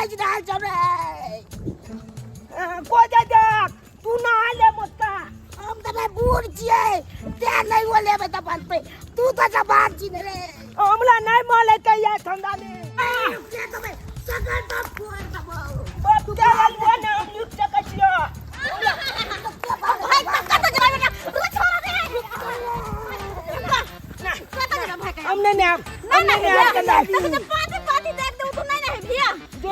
बाजि रहल छौ रे। को जा देख तू नहा ले मोटका। हम तऽ भाई बूढ़ छियै तें नहि ओ लेबै तऽ बनतै, तू तऽ जवान छी ने रे। हमरा नहि मल हेतै यार ठंडा में। रुक जा देबै सगर तऽ फोड़ देबौ। बाप के हलवा ने हम लुट सकै छियो। भाई कतऽ जेबै बेटा? रुक छोड़ा दे। कतऽ जेबै भाई? हम नहीं नहायब, हम नहीं नहायब ठंडा में। पाती पाती देख दे तू नहीं नहीं भैया। जो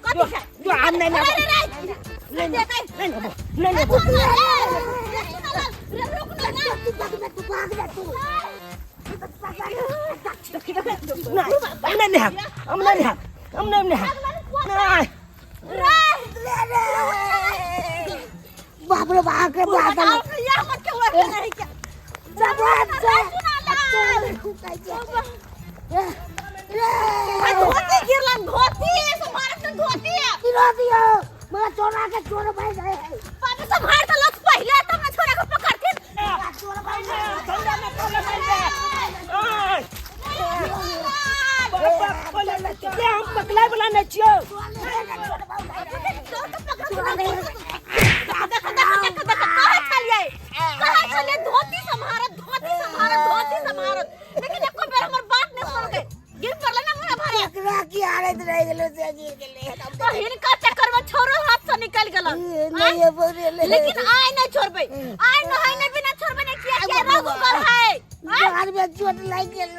कथी छै? जो हम नहीं नहायब। रे रे नहीं नहीं नहीं नहीं नहीं। नहीं हम नहीं नहायब, हम नहीं नहायब, हम नहीं नहायब। नहीं। बाप रे बाप रे बाप जवान छै। धोती गिरलन, धोती सम्हारत, धोती गिरा दियो मगर चोरा के चोर भाई गए। बाबू सम्हार त लत पहिले तब न छोरा के पकड़थिन। चोर भाई ठंडा में कोले मार दे। बाप कोले नहीं छियो, हम पकड़ाय वाला नहीं छियो। देख देख देख देख, कहे छलियै, कहे छलियै धोती सम्हारत, धोती सम्हारत, धोती सम्हारत, लेकिन एको बेर हमर बात नहि सुनलकै। गिर पड़लै ने मुँह भरे। एकरा की हालत रह गेलो से गिर गेलै। तो हिनका चक्कर में छोरो हाथ से निकल गेलन। नहीं बोले। लेकिन आइ नहीं छोड़बै, आइ नहाय नहीं बिना छोड़बै नहीं, किया किया रघु कर है। डार में चोट लागि गेल।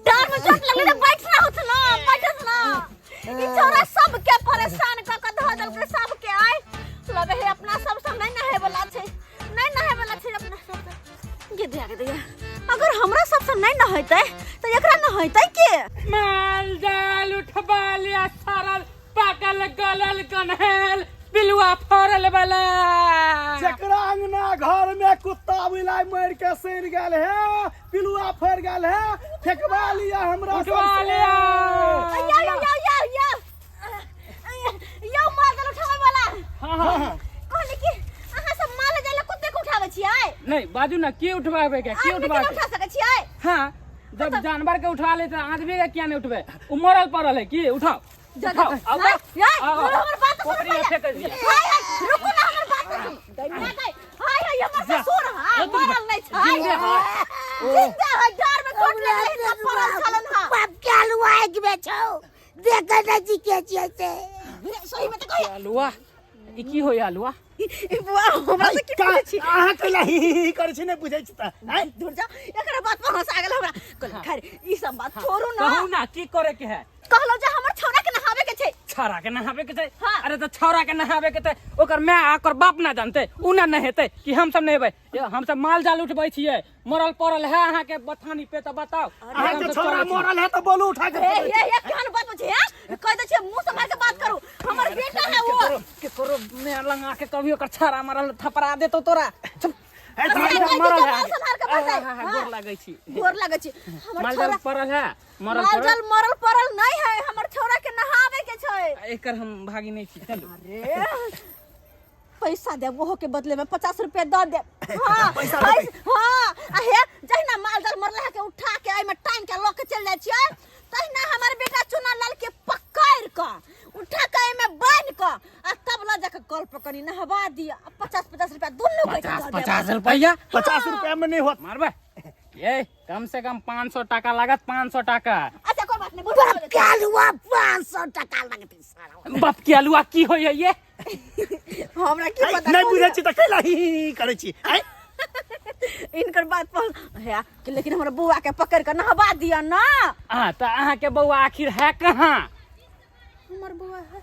डार में चोट लगलै त बैठ ना होत ना, बैठत ना। ई छोरा सबके परेशान क के धऽ देलकै सबके। आइ लगे है अपना सब से नहीं नहाय वाला छै, नहीं नहाय वाला छै अपना सब से। गे दिया, गे दिया, अगर हमरा सब से नहीं नहेतै त एकरा नहेतै के? माल जाल उठबा लिया सड़ल पाकल गलल गन्हेल पिलुआ फरल वाला। जकरा अंगना घर में कुत्ता बिलाई मर के सड़ गेल है, पिलुआ फर गेल है, फेंकवा लिया हमरा उठवा सबसे। लिया। या या या या या यौ, माल जाल उठाबै वाला। हाँ हाँ। कहली कि अहाँ सब माल जाल कुत्ते के उठाबै छियै? नहीं, बाजू ना, की उठवाबे के, की आदमी के उठवा नहि के उठा सकै छियै? हाँ, जब जानवर के उठा ले तो आदमी के क्या नहीं उठबे? उ मरल पड़ल है की? उठाओ। जा, उठाओ, जा, आओ, हाय, हाय, आओ, आओ। हमर बात तो सुन पोखरी में पहिले। फेंक दिया। हाय, हाय, रुकू ना, हमर बात तो सुन। दैनिया गई। हाय, हाय, हमर जा। ससुर हाय, ओ, तुम मरल नहीं छै। जिंदे हाय। जिंदे हाय, डार में चोट लगलै हिनका पड़ल छलन हा। बाप के आलू आगि में छौ देखे नहीं छी के छियै से। सही में तऽ कहिया। आलुआ ई की होय आलुआ? ई बुआ हमरा से की पूछै छी? अहाँ कैला ही ही ही करै छी, नहि बुझै छी तऽ आँय? दूर जा, एकरा बात पर हंसा गेल हमरा। कहलियै, खैर ई सब बात छोड़ू ना। कहू ना, की करे के है? कहलहुँ जे हमर छौड़ा के नहावे के छै। छौड़ा के नहावे के छै? हाँ। अरे तऽ छौड़ा के नहावे के छै, ओकर माय आ ओकर बाप ना जानते, उ ना नहेते कि हम सब नहेबै? ये हम सब माल जाल उठबै छियै, मरल पड़ल है अहाँ के बथानी पे तऽ बताओ। अहाँ हम के सब छौड़ा चलै छी। मरल है तऽ बोलू उठा के। हे हे हे, केहन बात पूछे हैं? कह दै छियै मुंह संभाल के बात करू, हमर बेटा है वो। केकरो माय लंगा के कभी ओकर छौड़ा मरल थपड़ा देतो तोरा। चुप। हे, अरे, थोड़ा कह मरल दै है। छियै, मुंह संभाल के बात हाँ, हाँ, हाँ, हाँ। गोर लागै छी। गोर लागै छी। हमर माल जाल छौड़ा पड़ल है, मरल माल पड़ल। जाल मरल पड़ल नहीं है, हमर छौड़ा के नहावे के छै। एकर हम भागी नहीं छी, चलू। अरे पैसा देब ओहो के बदले में, 50 रुपया दऽ देब। हाँ पैसा पैसा देबै। हाँ, आ हे जहिना माल जाल मरल है के उठा के एहिमे टांग के लऽ के चलि जाइ छियै, तहिना हमर बेटा चुना लाल के पकड़ कऽ उठा के एहिमे बान्हि कऽ आ तब लऽ जाके कल पर कनी नहवा दिअ। 50 50 रुपया दुनू के 50 दऽ देब। 50 रुपया? 50 रुपया में नहीं होत। मारबै ये, कम से कम 500 टाका लागत, 500 टाका। अच्छा कोई बात नहीं, बुढ़ा बाप हो के आलूआ 500 टका लगतै सारा। बाप के आलुआ की होय है ये? जेतै। हमरा की आँय, पता नहि कोन बुझै छी तऽ कैला ही ही ही करै छी आँय? इनकर बात पर है, लेकिन हमरा बौआ के पकड़ के नहवा दिअ ना। हाँ तऽ अहाँ के बौआ आखिर है कहाँ? हमर बौआ है,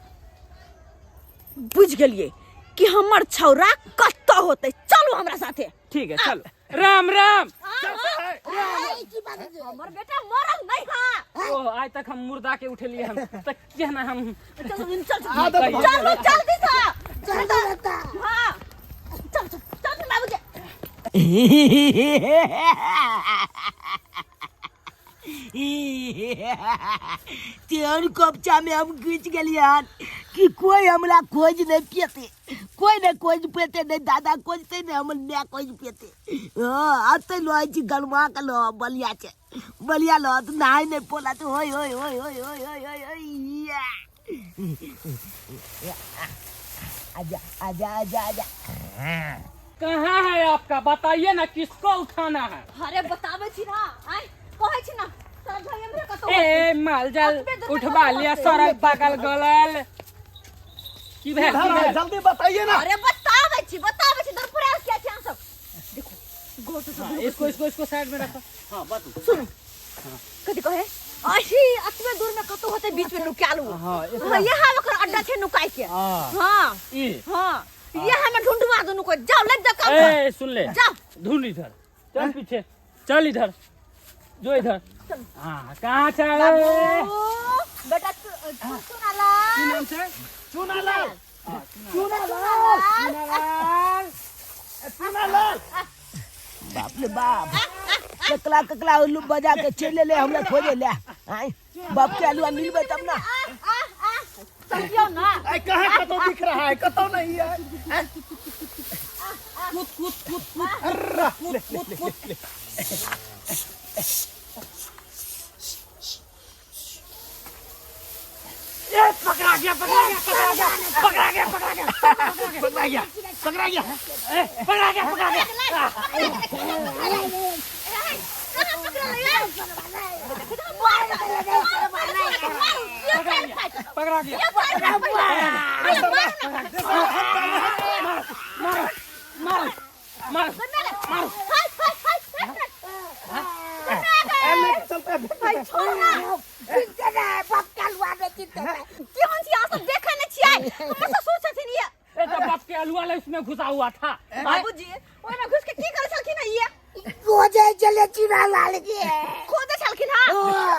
बुझ गेलियै कि हमर छौरा कतऽ होतै। चलू हमरा साथे। ठीक है, चल, राम राम। हमर बेटा मरल नहीं हा। ओ आइ तक हम मुर्दा के उठेलिए हम तऽ किया ना हम चल चल चल। आदत भऽ चलू जल्दी से। जल्दी बता। हाँ चल चल चल बाबू के। तेहन कब्जा में हम घुसि गेलियै हन कि कोई हमरा खोज नहि पेतै, कोई नहि खोज पेतै, नहि दादा खोजतै, नहि हमर माय खोज पेतै। हँ, एतै लहै छी गरमा के लह, बलिया छै, बलिया लह तऽ नहाय नहि पोला तऽ होय होय होय होय होय होय होय होय या। आजा आजा आजा आजा। कहाँ है आपका, बताइए ना, किसको उठाना है? अरे बताबै छी ना, आय कहै छी ना, तोरा भाई हमरा कतौ ए माल जाल अतबे दूर उठबा कतौ लिया, होतै। सड़ल पाकल गलल की भेल, किधर की है भेल? जल्दी बताइए ना। अरे बताबै छी, बताबै छी, दरपुरा किया छी अहाँ सब? देखो गोट से। हाँ, इसको इसको इसको साइड में रखो। हाँ, बातू। सुनू, कथी कहे, अही अतबे दूर में कतौ होतै, बीच में नुकायल उ। हाँ, हाँ, यहाँ ओकर अड्डा छै नुकाय के। हाँ। हाँ। ई। हाँ, ये हमें ढूंढवा दुनू को, जाओ लग जाओ काम पर। ए सुन ले, जाओ। ढूंढ इधर, चल पीछे चल, इधर जो इधर। हाँ, कहाँ चल? बाबू बेटा, चुनालाल। की नाम छै? चुनालाल। चुनालाल। चुनालाल। चुनालाल। बाप रे बाप, ककला ककला उल्लू बजा के चलि एलै हमरा खोजे ले। आँय, बाप के आलुआ मिलबै तब ना। आ आ आ, समझियौ ना। ऐ कहाँ कतौ दिख रहा है, कतौ नहीं है। ऐ, कूद कूद कूद कूद। अर्रा, कूद कूद कूद। ए पकड़ा गया, पकड़ा गया, पकड़ा गया, पकड़ा गया, पकड़ा गया, पकड़ा गया, पकड़ा गया। ए पकड़ा गया, पकड़ा गया। कहाँ पकड़ल यार? पकड़ा गया। मारो मारो मारो मारो। ऐ, लेके चलते हैं। चिन्हते नहि, बाप के आलुआ नहि चिन्हते नहि। केहन छी अहाँ सब, देखै नहि छियै? हमर ससुर छथिन ये। ए तो बाप के आलुआ ले उसमें घुसा हुआ था। बाबूजी, ओहिमे घुस के की करै छलखिन हँ ये? खोजै छलै चुनालाल के। खोजै छलखिन हँ?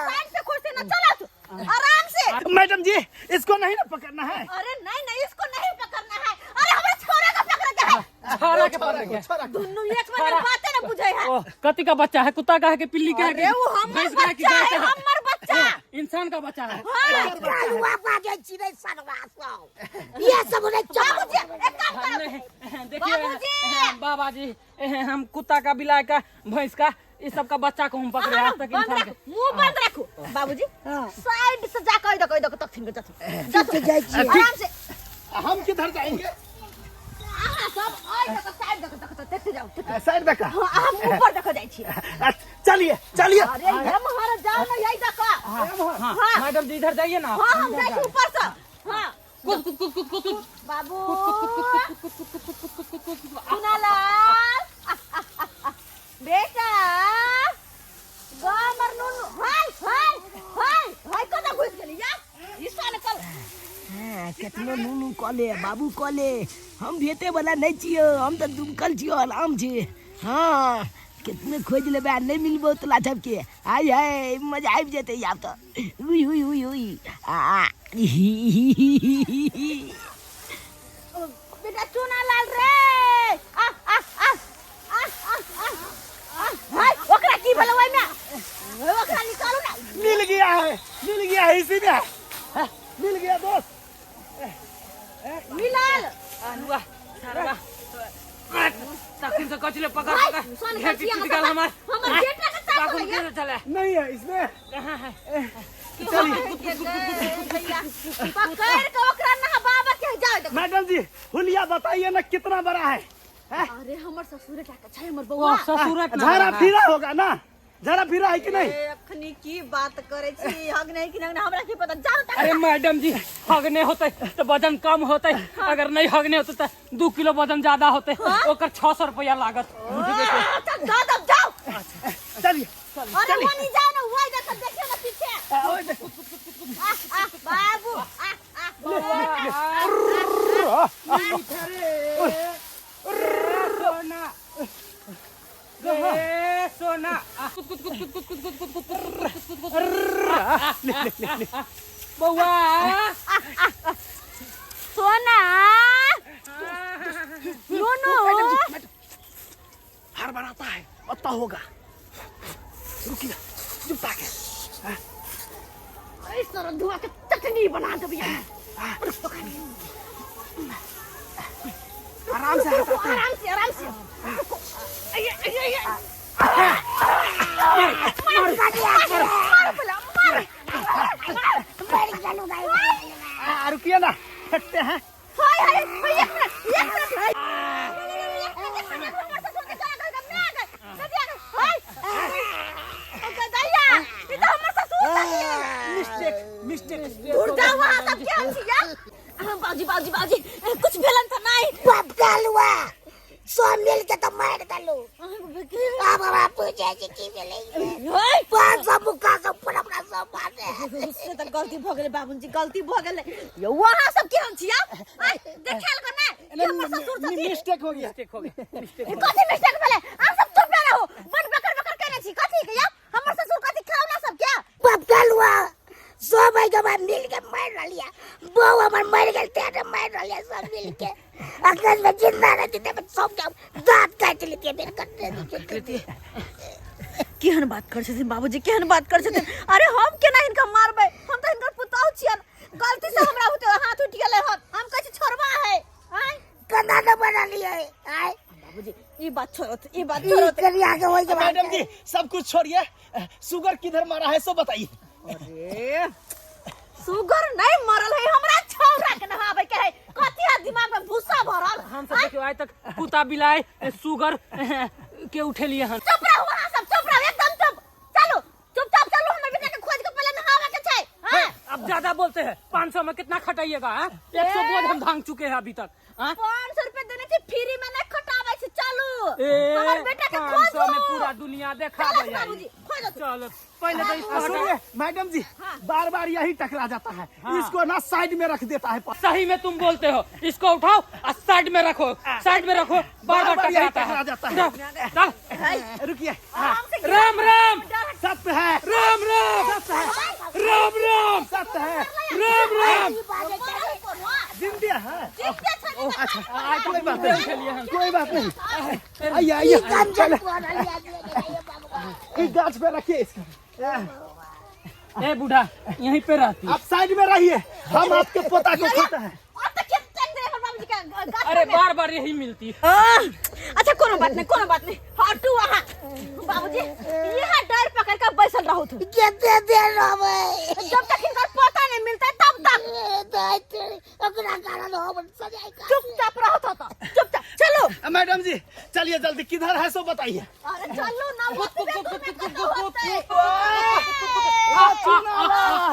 साइड से खोजते ना, चलत आराम से। मैडम जी, इसको नहीं ना पकड़ना है? अरे नहीं नहीं, इसको नहीं पकड़ना है। अरे हमरा छोरा का पकड़ के है। छोरा के पकड़ के। छोरा को। दुनू एक बार में बाते ना बुझे है। ओ कथी का बच्चा है, कुत्ता का है कि पिल्ली का है कि अरे वो हमर भैंस का है कि बच्चा गाय है, का है? हमर बच्चा। इंसान का बच्चा है। हाँ। बाप के आलुआ बाजै छी रे सरवा सब। ये सब नहि बाबूजी, एक काम करो। नहीं, देखिए बाबूजी! बाबा जी, हम कुत्ता का, बिलाई का, भैंस का, इस सब का बच्चा को हम पकड़े आज तक बंद इंसान के। राखू, मुंह बंद राखू। बाबूजी, साइड से जा कह दो, कह दो तखिन के जथु जथु। जाइ छियै। आराम से। हम किधर जाएंगे? अहाँ सब ओइ दक साइड दक दक देखते जाउ, देखते। ऐ, साइड देखा। हाँ, हम ऊपर देख जाइ छी। ऐ, चलिए चलिए। अरे हे महाराज, जाओ ना यही दक। हाँ। हाँ। मैडम जी, इधर जाइए ना। हाँ, हम जाइ छी ऊपर से। हाँ। कूद कूद कूद कूद कूद कूद। बाबू कूद कूद कूद कूद कूद कूद कूद। चुनालाल बेटा, गामर नुनु, हाय हाय हाय हाय, कतऽ घुसि गेली या ई सन कल? हाँ, केतनो नुनू कऽ ले, बाबू कऽ ले, हम भेटे वाला नहि छियौ। हम तऽ दुमकल छियौ, आराम छी। हाँ, केतनो खोजि लेबै आ नहि मिलबौ तोरा सबके। आय हाय, मजा आबि जेतै आब तऽ। उई उई उई उई आ ही ही ही ही ही ही। बेटा चुनालाल रे, आ आ आ आ आ आ आ, हाय, ओकरा की भेलै ओहिमे? ओकरा निकालू ना। मिल गया है, मिल गया है, इसी में है। हाँ, मिल गया दोस्त। मिलल? आलुआ सरवा तखन से कचले पकड़ हाय, पकड़ सन घेटी कचिया टूट गेल हमर। हमर बेटा के साथ बाबू होइया। के चले। नहीं है इसमें। कहाँ है? चलिए, पकड़ के ओकरा नहबाबा के जाय दो। मैडम जी, हुलिया बताइए ना, कितना बड़ा है, हैं? अरे हमर ससुरे टा के छै हमर ओ बौआ। ससुर झाड़ा फिरा होगा ना? झाड़ा फिरा है कि नहीं? ए, अखनी की बात करे छी, हग नहीं कि नहीं हमरा की पता, जाओ तक। अरे मैडम जी, हगने होते तो वजन कम होते, अगर नहीं हगने होते तो 2 किलो वजन ज्यादा होते। ओकर 600 रुपया लागत। चल जाओ तब, जाओ। चलिए। अरे वो नहीं जाओ ना, वो इधर से देखियो ना पीछे। ओए देखो। आ आ बाबू, आ आ। सोना ए सोना, आ, कुद कुद कुद कुद कुद कुद कुद कुद कुद कुद कुद कुद। बौआ। सोना, नुनू। हर बनाता है, पत्ता होगा, रुकिए, जुटा के। इस तरह धुआ के चटनी बना देबै। आराम से हटाते हैं। आराम से, आराम से। आइए आइए आइए, मार मार बोला, मार। मरि गेलहुँ भाइ। रुकिए ना, फेंकते हैं। हमरा पूछे छी की भेलै 500 मुक्का सब पर हमरा सब मारने। से तऽ गलती भऽ गेलै बाबूजी, गलती भऽ गेलै। यौ अहाँ सब केहन छी आब? आँय, देखायल के नहि कि हमर ससुर छथिन? मिस्टेक हो गया। मिस्टेक हो गया, मिस्टेक हो गया। कथी मिस्टेक भेलै? अहाँ सब चुप ना रहू, बड़ बकर बकर केने छी कथी के? यौ हमर ससुर कथी खावला सब के बकलुआ सब एहि के बाद मिल के मारि रहलियै, बहू हमर मरि गेल तें मारि रहलियै सब मिल के। अखन में जिंदा रहती तब सब के दांत काटि लेतियै, बेर कटने दितियै। केहन बात कर छथिन बाबूजी, केहन बात कर छथिन? अरे हम केना हिनका मारबै? हम तऽ हिनकर पुतहु छियन। गलती से हमरा उठे हाथ उठि गेलै हन, हम कहै छी छोड़बा है। आँय केना ने बनलियै? आँय बाबूजी, ई बात छोड़ो, ई बात ई छोड़ो। करिया के होय के बात। मैडम जी, सब कुछ छोड़िए, शुगर किधर मारा है सो बताइए। अरे सुगर नहीं मरल है, हमरा छौरा के नहाबै के है। कथी है दिमाग में भूसा भरल? हम सब देखियो आइ तक कुत्ता बिलाय सुगर के उठेलिए हन। चुप रहू अहाँ सब, चुप रहू एकदम चुप। चलू चुपचाप चलू, हमर बेटा के खोज के पहले नहावे के छै। हाँ? अब ज्यादा बोलते हैं, 500 में कितना खटाइएगा? हाँ? 100 बोझ हम धांग चुके हैं अभी तक। हाँ? 500 रुपए देने छी, फ्री में नहीं खटाबै छी। चलू ए, हमर बेटा के 500 में खोजू। पूरा दुनिया देखा। चलो बाबूजी, खोजो। चलो पहले तो इसको हटा। सुनिए मैडम जी, बार बार यही टकरा जाता है। हाँ। इसको ना साइड में रख देता है। सही में तुम बोलते हो, इसको उठाओ और साइड में रखो, साइड में रखो, बार बार बार-बार यही टकराता टकरा है। जाता है। उठाओ, चल। रुकिए। आराम से। राम राम। सत्य है। राम राम। सत्य है। राम राम। सत्य है। राम राम। जिंदा है। अच्छा, कोई बात नहीं, कोई बात नहीं, आइए ई आइए। कंजर बनलियै बाबू। इस गाछ पे रखिए इसको। ए बूढ़ा, यहीं पे रहती। आप साइड में रहिए, हम आपके पोता को खोते हैं। अब तक के टांग दे हमर बाबूजी के गाछ अरे में। बार बार यही मिलती। आह, अच्छा कोनो बात नहीं, कोनो बात नहीं, हटू अहाँ बाबूजी, यहाँ डर पकड़ के बैसल रहू तू। कते देर रहबै? जब तक हिनकर पता नहीं मिलता तब तक। ए, दाइ तेरी, ओकरा कारण हम सजाय का। चुपचाप रहो तो चुपचाप चलो। मैडम जी चलिए जल्दी, किधर है सो बताइए। अरे चलो ना, वो तो में कतौ होतै। सोना रेणु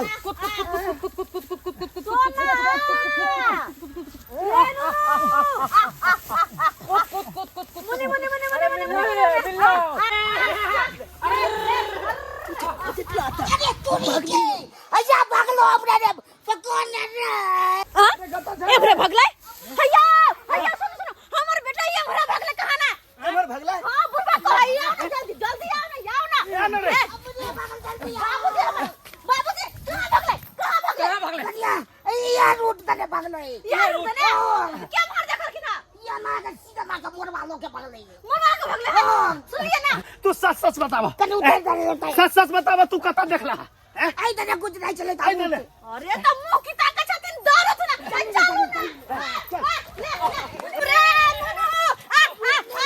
मुनि मुनि मुनि मुनि मुनि मुनि। अरे तू के अच्छा भागलो हमरा रे पकड़ ने रे। हाँ? एमरे भगलै? हैया हैया, सुनो सुनो, हमर बेटा एमरे भगलै कहाँ ना? एमहर भगला। हाँ बुढ़बा कहै, आओ ना जल्दी जल्दी, आओ ना, आओ ना। आ ना रे। ए, बाबूजी, हमर बाबूजी कहाँ भगलै, कहाँ भगलै? कहाँ भगलै? कनिया, या रूट तने भागलो। यार तने क्या मार देखल कि ना? या ना के सीधा ना के मोरवा लो के भागलै। मना के भगलै है? सुनिए ना। तू सच सच बतावा। कनी उतर दे। सच सच बतावा, तू कता देखला हैं? आई तने कुछ नहीं चले। आई ने ले। अरे त मुंह की ताकत छथिन दरत ना। चल चलू ना। आ, ले ले रे नुनू, आ आ आ।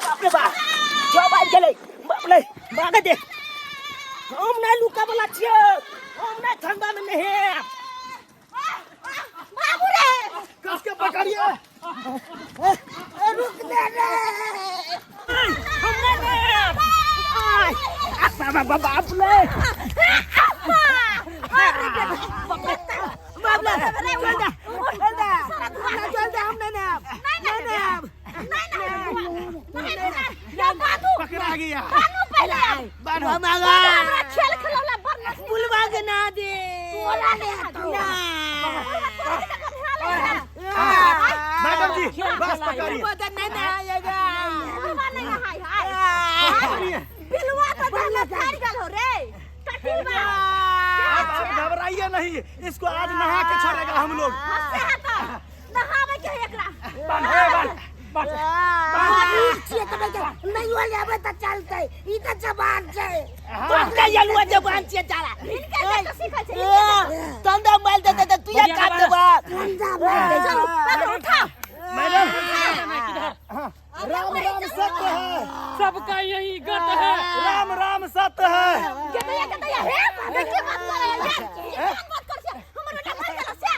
बाप रे बाप, सब आबि गेलै। बाप रे बाप, देख, हम नहि लुका वाला छियै, हम नहि ठंडा मे नहेब। बाबू रे। कस के पकड़िए। रुक दे रे। हम नहि नहेब। आय, आ, बाप बाप बाप रे बाप रे, चल दे चल दे चल दे, हम नहि नहेब, नहि नहेब। पकड़ा गया। बान्हू। खेल खेलौला बड़ नचनी। बुलवा के ना दे। तोरा ने हटो। ना। मैडम जी, बस पकड़िए। बुलवा तो नहीं नहाएगा। बुलवा नहीं नहाय हाय। पकड़िए। बिलवा तो दाना फाड़ गेल हो रे कटिलवा। आप आप घबराइए नहीं, इसको आज नहा के छोड़ेगा हम लोग। हंसे है तो नहावे के है एकरा। बांध ए, बांध बांध। छियै तऽ नहीं हो जाबे तऽ चलतै, ई तऽ जवान छै। तोरा यलुआ जवान छियै तारा। हिनके देख के सीखै छै, हिनके देख के। तंदा मार देते तऽ तू काट देबा। गंदा मार दे। चलू पकड़ो, उठाओ। मैडम किधर? हाँ, राम राम सत्य है। सबका यही गत है। राम राम सत्य है। केतैया केतैया हे बाबा, के बात करे यार? ई कोन बात कर छै? हमर बेटा मर गेल से।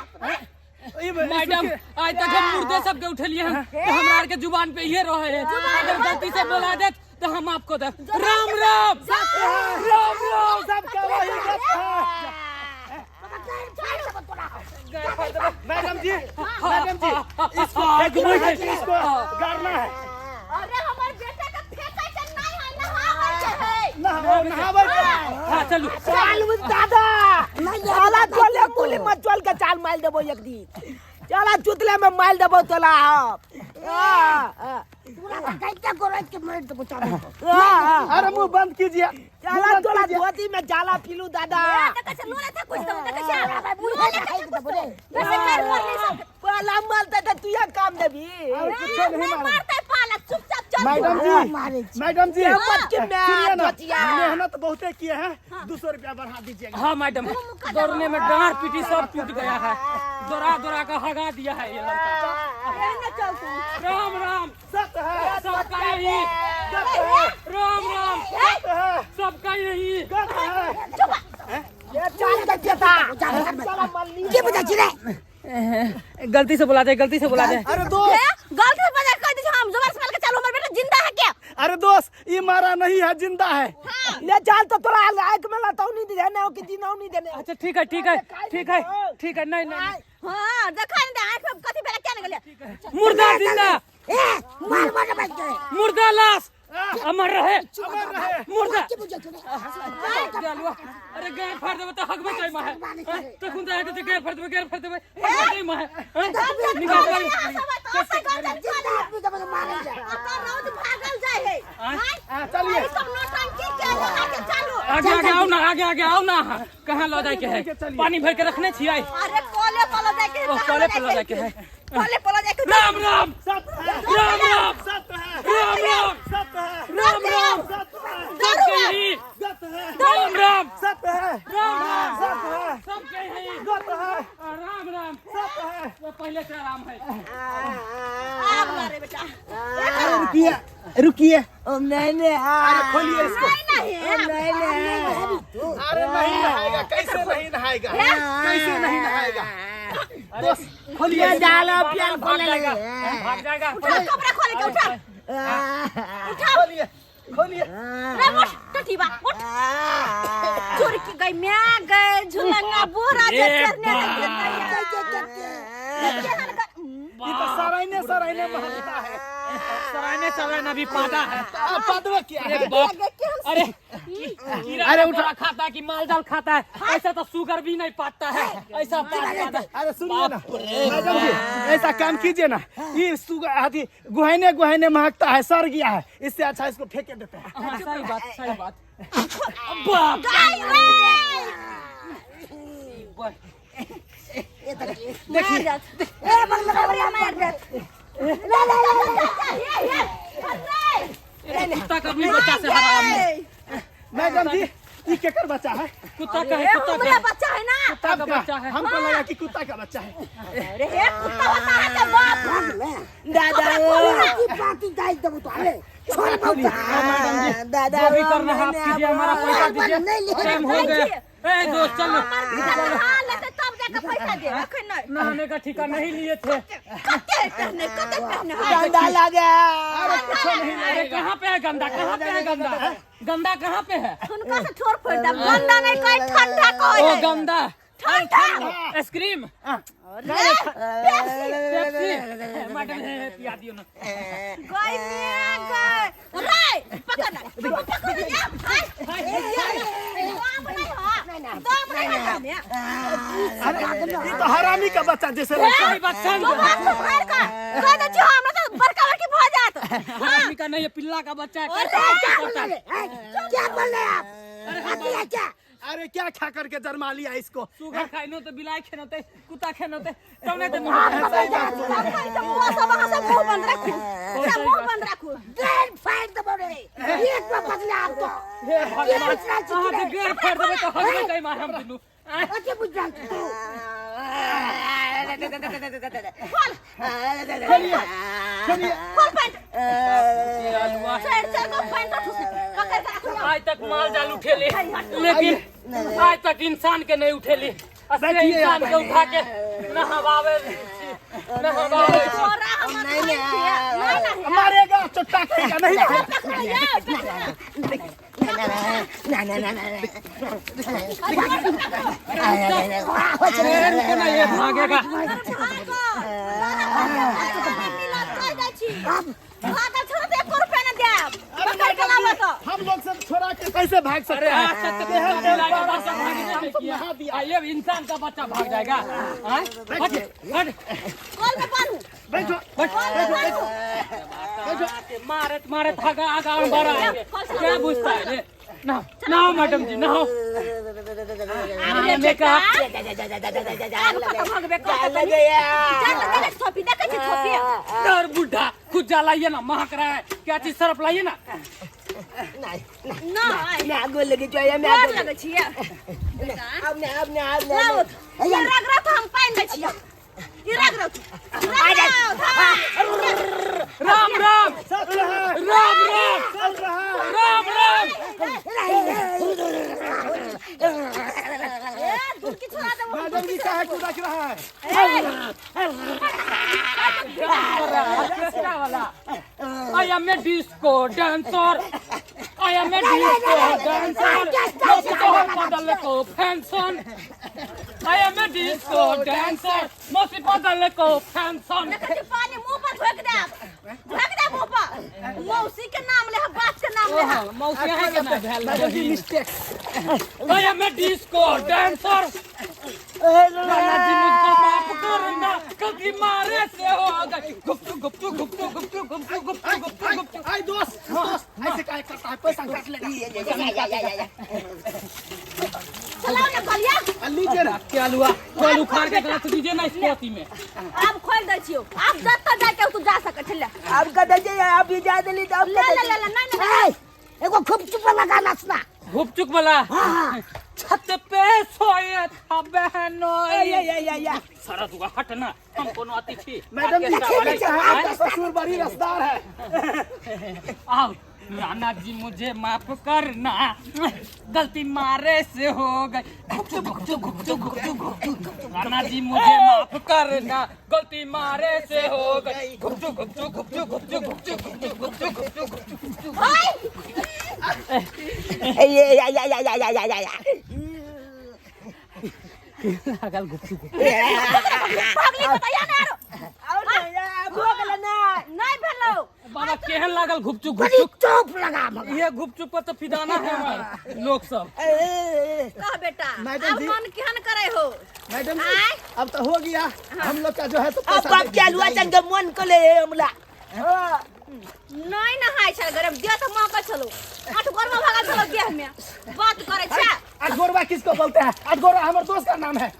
मैडम, आज तक हम मुर्दे सबके उठेलिए हन तो हमरा आर के जुबान पे ये रहे है, अगर गलती से बोला देत तो हम आपको दे। राम राम, राम राम। सबका वही गत है। देबै। मैडम जी, मैडम जी, इसको फेंकना है, इसको गाड़ना है। अरे हमर बेटा के फेंकै के नहीं है, नहाबै के है। नहाबै के है। हाँ चलू। चल दादा, साला चले कुली मत चल के चाल मार देबो एक दिन। चला चुतले में मार देबो तोला हम। पूरा कैसे गोरज के मार देबो चाल। अरे मुंह बंद कीजिए। चला तोला धोती में जाला पीलू दादा। देखै छै लोले थे कुछ देबो, देखै छै लोले थे कुछ देबो रे। वैसे कर कर ले सब। पाला मारते त तू ये काम देबी। और कुछ नहीं नहीं मारे। मारते पाला, चुपचाप चल। मैडम जी, मैडम जी, मत के मैं सुनिए ना, धोतिया। मेहनत बहुते किए हैं, 200 रुपया बढ़ा दीजिएगा। हाँ मैडम, दौड़ने में डांट पीटी सब टूट गया है, दौड़ा दौड़ा कर हगा दिया है ये लड़का। एहने चल तू। राम राम सत्य है, सबका यही। सत्य है, राम राम सत्य है, सबका यही। सत्य है। ये चाल के चेता। चला मल्ली। के बुझा छी रे? गलती से बोला दे, गलती से बोला दे। अरे दोस्त, गलती से बजा कह दी, हम जोर से मार के चलो, हमर बेटा जिंदा है क्या? अरे दोस्त, ये मारा नहीं है, जिंदा है। ले चाल तो तोरा आंख में लताऊ नहीं दे ने कि दिनाऊ नहीं देने। अच्छा ठीक है, ठीक है, ठीक है, ठीक है। नहीं नहीं, हां देखा नहीं दे, आंख में कथी बेला क्या निकले? मुर्दा जिंदा। ए मार मार बैठ गए। मुर्दा लाश अमर रहे, अमर रहे। मुर्दा। के बुझा छी रे? अरे गैर फाड़ देबे त हगबे जाय मा है। तखन त हेतै गैर फाड़ देबे, गैर फाड़ देबे, हगबे जाय मा है। निकाल कर। जिंदा आदमी के मारे जा। अपन रोज भागल जाय है। हाँ, चलिए। ई सब नौटंकी के लगा के चलू। आगे आगे आओ ना, आगे आगे आओ ना। कहाँ लऽ जाय के है? पानी भर के रखने छियै। अरे कोले पलो जाय के है, ओ, कोले पलो जाय के है। कोले पलो जाय के। राम राम सत्य है, राम राम सत्य है, राम राम सत्य है, राम राम सत्य है, सबके यही। सत्य है, राम राम सत्य है, राम राम सत्य है, सबके यही। सत्य है, राम राम सत्य है। वो पहले से राम है। आब ला रे बेटा। अरे रुकिए, रुकिए। ओ नहीं नहीं। अरे खोलिए इसको। नहीं नहीं। नहीं नहीं। अरे नहीं नहाएगा, कैसे नहीं नहाएगा, कैसे नहीं नहाएगा? दोस्त खोलिए। ये जाला प्याल भाग खोले जाएगा, लगे। भाग जाएगा। उठा कपड़ा खोले के उठा। उठा। खोलिए, खोलिए। रे उठ टटीबा उठ। चोर की गई म्या गए झुलंगा बोरा जे चरने दे। ये तो सरायने सरायने महकता है। सरायने सरायने भी पादा है। अब पादवा क्या है? अरे बाप, अरे कीड़ा अरे उठा खाता है कि माल जाल खाता है? ऐसा तो शुगर भी नहीं पाता है, ऐसा पाता है। अरे सुनिए ना मैडम जी, ऐसा काम कीजिए ना, ये सुगर आदि गुहाने गुहाने महकता है, सर गया है, इससे अच्छा इसको फेंके देते हैं। हाँ, सही बात, सही बात। बाप देखिए ए बंगला मार दे। ले ले कुत्ता का भी बच्चा से हराम है। मैडम जी, ये केकर बच्चा है? कुत्ता का है, कुत्ता का हमारा बच्चा है ना। कुत्ता का बच्चा है। हमको लगा कि कुत्ता का बच्चा है। अरे हे कुत्ता होता है तो बाप। दादा पाती दाई देबो तो अरे छोड़ बहुत। दादा जो भी करना है आप कीजिए, हमारा पैसा दीजिए, टाइम हो गया। ए दोस्त चलो, हां लेते तब जाके पैसा दे। अखन नहीं नहाने का ठिका नहीं लिए थे। कते पहने, कते पहने। गंदा लगे। अरे कुछ नहीं। अरे कहाँ पे है गंदा, कहाँ पे है गंदा, गंदा कहाँ पे है? हुनका से ठोर फोड़ दे। गंदा नहीं कहे, ठंडा कहे। ओ गंदा, ठंडा। Ice cream, Pepsi. पेप्सी, मैडम पिया दियो ना। गई में गई रे पकड़ ना, पकड़ ना। हाय दाम नहीं हा, दाम नहीं हा ने। अरे ये तो हरामी का बच्चा जैसे लगता है। सही बात, सही तो बात। बात तो भर का कह दे छी हमरा तो बड़का बड़की भ जात। हरामी का नहीं है, पिल्ला का बच्चा है। अरे कैसे होता है? क्या बोल रहे हैं आप? आती है क्या? अरे क्या खा करके जन्मा लिया इसको? सुगर खाइनो तो बिलाई खेनो ते कुत्ता खेनो ते तब नहीं तो सब मुंह सब अहाँ सब मुंह बंद राखू, सब मुंह बंद राखू। गैर फाड़ देबो रे, एक पर बदला आप तो। हे भगवान, अहाँ के गैर फाड़ देबै तऽ हगबै कहीं मार हम दुनू। अति बुझल तू। खोलिए, खोलिए। खोल पैंट। चार चार गो पैंट ठुस पकड़ के राखू। आज तक माल जाल उठेली, लेकिन आज तक इंसान के नहीं उठेली। असली इंसान के उठा के नहवावे छी, नहवावे छी। छोरा हमर नहीं नहीं। मारेगा चट्टा खाएगा नहीं। पकड़ ये। ना ना ना ना अरे रुको ना ये भागेगा हम लोग सब छोड़ा के कैसे भाग सकते अरे हैं आज तक तो कुत्ता बिलाई का बच्चा भाग हम नहीं सब किया। नहा दिया। आ, ये इंसान का बच्चा भाग जाएगा हाँ? हट हट बैठो मारे मारे थाका आगा हम बाहर आएंगे क्या पूछता है रे ना ना मैडम जी ना हो मैं कहा डर बुढ़ा खुद जा लाइए ना महक रहा है क्या चीज सरफ लाइए ना ना गोल लगे जो है मैं अब ना अब ना अब ना राम राम चल रहा है राम राम चल रहा है राम राम मैडम जी काहे को रख रहा है ऑर्केस्ट्रा वाला I am a disco dancer I am a disco dancer मौसी बदल को fashion I am a disco dancer मौसी बदल को फैशन पानी मुंह पर झोंक दे झोंक दे मुंह पर मौसी के नाम ले बाप के नाम ले मौसी है के ना भेल madam ji mistake I am a disco dancer Rana ji मुझको माफ करना कभी मारे से हो गई गुप्तु गुप्तु गुप्तु गुप्तु गुप्तु गुप्तु गुप्तु गुप्तु आई दोस्त दोस्त ऐसे काहे करता है पैसा काट लेगा चलाओ ना गलिया आ, लीजिए ना क्या लुआ कल उखाड़ के रख दीजिए ना इसको अथी में आब खोल दै छियो आब जतऽ जाके तू जा सकै छले अब कदा जे आप ही जा देली तो अब ले ले ले ले नहीं नहीं एगो खूब चुप लगा नाचना गुपचुप वाला हाँ छत पे सोए था बहनोई या या या या सारा दुआ हट ना हम कोनो अति छी मैडम जी ऑर्केस्ट्रा वाले। ठीक है आपका ससुर बड़ी रसदार है आओ नाना जी मुझे माफ करना गलती मारे से हो गई घुपचु घुपचु घुपचु घुपचु घुपचु नाना जी मुझे माफ करना गलती मारे से हो गई घुपचु घुपचु घुपचु घुपचु घुपचु घुपचु घुपचु घुपचु घुपचु ये या या या या या या या लागल घुपचु पगली बताइया ना आरो और ना हो गेल ना नहीं भेलो बाबा केहन लागल घुपचु बड़ी घुपचु चोप लगा मगर ये घुपचुप पर तो फिदाना है हमार लोग सब कह बेटा मैडम अब जी। मन केहन करे हो मैडम जी आय। अब तो हो गया हम लोग का जो है तो अब पैसा बाप दे के अलुआ दीजिए। चंग मन को ले हमला हां नहीं नहाय छल गरम देह तऽ महकै छलो आठ गोरमा भागल छलो देह में बात करे छै अठगोरवा किसको बोलते हैं अठगोरवा हमारे दोस्त का नाम है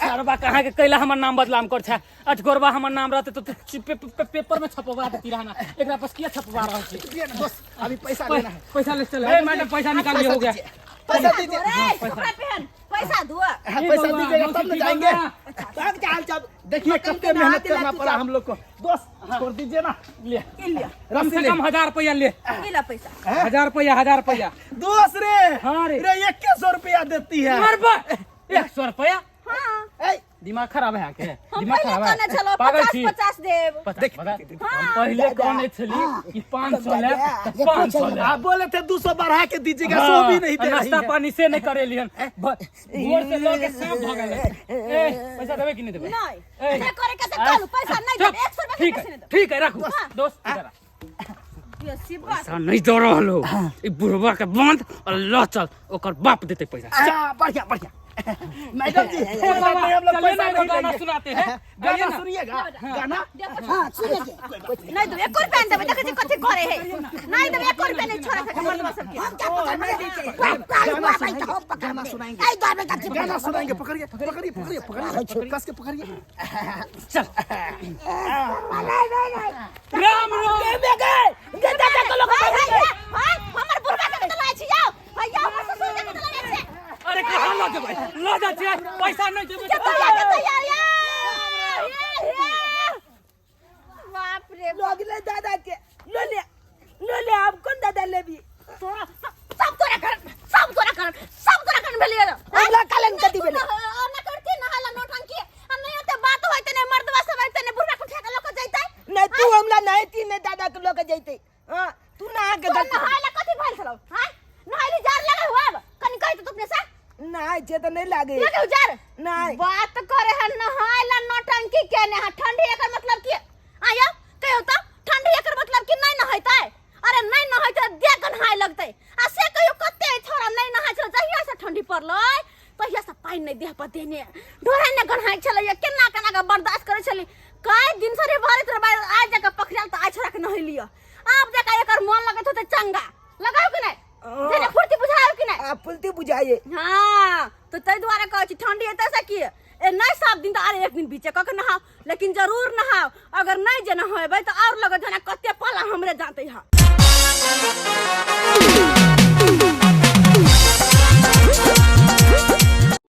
सरबा कहाँ के कैला हमर नाम बदनाम कर छे अठगोरबा हमर नाम रहते तो पे, पे, पेपर में छपवा देती रहना एकरा पास किया छपवा रहल छी दिए ना दोस्त अभी पैसा लेना है पैसा ले चल ए मैडम पैसा निकाल लिए हो गया पैसा दीजिए रे कपड़ा पहन पैसा धुआ हाँ, ए पैसा बउआ, दीजिएगा मौसी तब ना ठीक जाएंगे बा? बाप के हाल सब देखिए कितने मेहनत करना पड़ा हम लोग को दोस्त छोड़ दीजिए ना ले कम रस्सी से ले कम 1000 रुपया ले ई ला पैसा 1000 रुपया 1000 रुपया दोस्त रे हाँ रे। रे 2100 रुपया देती है मार बा 100 रुपया हां ए, दिमाग खराब है के हम दिमाग पहिले खराब है कहने छलो पागल 50 छी 50 देब देख हम पहिले कहने छली कि 500 ले त 500 ले आप बोले थे 200 बढ़ा के दीजिएगा सो भी नहीं दे रही नाश्ता है पानी से नहीं करेलियन भोर से लऽ के सांप भऽ गेलै ए पैसा देबै कि नहीं देबै नहीं ए, जे करे के से करू पैसा नहीं देब 100 रुपया के ठीक पैसा है नहीं देब ठीक है रखू दोस्त इधर आ। बेसी बात पैसा नहीं दऽ रहल हो ई बुढ़वा के बांध और लऽ चल ओकर बाप देतै पैसा हाँ, बढ़िया बढ़िया मैडम जी ए कोई बात बाबा, नहीं, हम लोग चलिए पैसा ना एगो नहीं गाना देंगे। सुनाते हैं गाना गाइए ना सुनिएगा गाना हाँ सुने के नहीं देब 1 रुपया नहीं देब देखै छी कथी करे है नहीं देब 1 रुपया नहीं छोड़ा सके मर्दवा सबके हम क्या पकड़ में बाप काल बाप आई तो हम पकड़ गाना में सुनाएंगे। आई दो बेटा चिपक गाना सुनाएंगे पकड़िए पकड़िए पकड़िए पकड़िए कस के पकड़िए चल नहीं नहीं नहीं राम राम गए दादा को लोग हाय हाय हाय हमर बुढ़वा के कतऽ लाय छी यौ हाय यौ हमर ससुर के कतऽ लाय छी अरे कहाँ लऽ जेबै लऽ जाइ छियै पैसा नहीं देबै कतऽ लाय कतऽ यार बाप रे बाप लोग ले दादा के लो ले लो ले अब कौन दादा लेबी तोरा सब तोरा कारण सब तोरा कारण सब तोरा कारण भेलियै रे हमरा कालन कथी भेलै? ना करती नहाला नौटंकी आ नहीं होते बात होइते ने मर्दवा सब आइते ने बुढ़वा के उठा के लऽ के जइतै नहीं तू हमरा नहीं थी नहीं दादा के लोग जैते हां तू ना के तोरा गलती नहाय ला कथी भेल छलौ हां तऽ नहि लागे। लगे उजार। नहि। बात करे है नहाय ला नौटंकी केने है। ठंडी एकर मतलब की आया कहियो त ठंडी एकर मतलब की नहीं नहैतै? अरे नहीं नहैतै देह गन्हाय लगतै। आ से कहियो कते छोरा नहीं नहाय छलै, जहिया से ठंडी पड़लै तहिया से पानि नहीं देह पर देने ढोरा ने गन्हाय छलै, केना केना के बर्दाश्त करै छलै। कई दिन से रे भरैत रहे बाहर, आइ जाके पखड़ायल त आइ छोरा के नहैलियो। आब जाके एकर मन लगैत होतै चंगा लगाउ कि नहीं? जेना फुर्ती बुझाउ कि नहीं? आ फुर्ती बुझाइए। हाँ तो ताहि दुआरे कहै छी ठंडी एतै से की ए नहीं सब दिन तो अरे एक दिन बीचे कऽ के नहाओ, लेकिन जरूर नहाओ। अगर नहीं जे नहेबै तऽ और लगत जेना कते पाला हमरे जाते है।